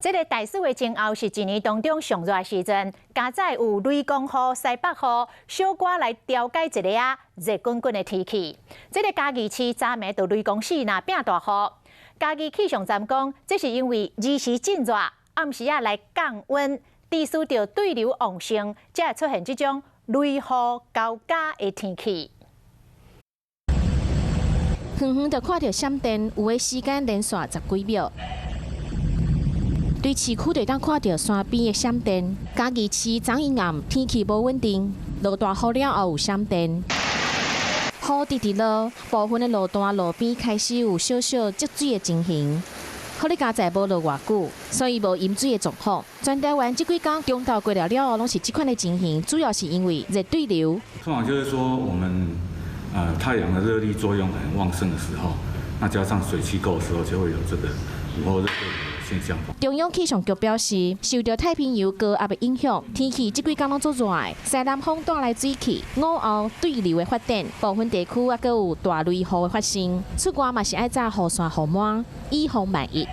這个大暑的前後是一年當中上熱的時陣，佳哉有雷公雨、西北雨，小可來調解一下熱滾滾的天氣。這个嘉義市昨暝就雷公四若變大雨，嘉義氣象站講，這是因為日時真熱，暗時仔來降溫，致使著對流旺盛，才會出現這種雷雨交加的天氣。遠遠就看著閃電，有的時間連續十幾秒。對市區就會當看著山邊的閃電。嘉義市昨昏暗，天氣無穩定，落大雨了後有閃電，雨直直落，部分的路段路邊開始有小小積水的情形。好咧，佳哉無落偌久，所以無淹水的狀況。全台灣這幾工中晝過了了後，攏是這款的情形，主要是因為熱對流。通常就是說，我們太陽的熱力作用很旺盛的時候，那加上水汽夠的時候，就會有這個午後熱對流的現象。中央氣象局表示，受著太平洋高壓的影響，天氣這幾工攏足熱的，西南風帶來水汽，午後對流的發展，部分地區猶閣有大雷雨的發生。出外嘛是愛紮雨傘雨帽，以防萬一。